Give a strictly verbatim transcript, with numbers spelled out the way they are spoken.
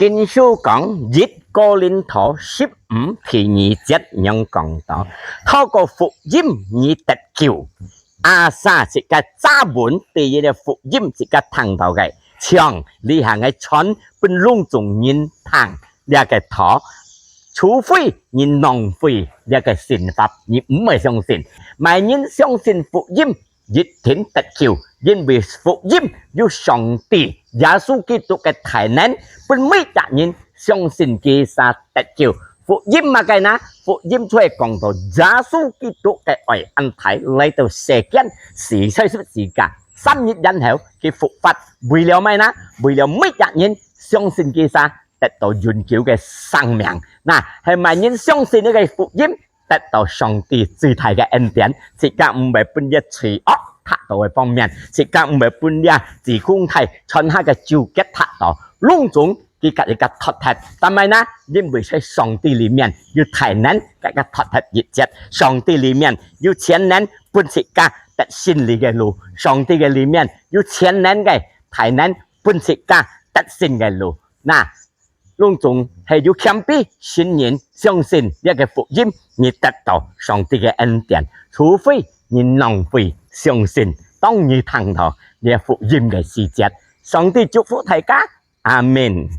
經書講，一哥林多十五第二節恁樣講到：透過福音你得救。阿儕自家抓穩第一个福音，自家聽到个，像這下个傳分攏總人聽這个道，除非你浪費這个信法，你毋會相信。麼人相信福音，一定得救，因為福音有上帝耶穌基督个大能，分每隻人相信佢儕得救。福音麼个呢？福音就係講到耶穌基督个愛恁大來到世間，死在十字架，三日然後佢復活，為了麼个呢？為了每隻人相信佢儕得到永久个生命。那係麼人相信這个福音，得到上帝最大个恩典，自家毋會分這罪惡踢到个方面，自家毋會分這自公體全下个糾結踢到，攏總佢家己个脫忒。但係呢，因為在上帝裡面有大能，佢个脫忒一切。上帝裡面有全能分自家得勝利个路，上帝个裡面有全能个大能分自家得勝个路。那 攏總係有謙卑、信任、相信這个福音，你得到上帝个恩典，除非你浪費相信，當你聽到這福音个時節。上帝祝福大家，阿們。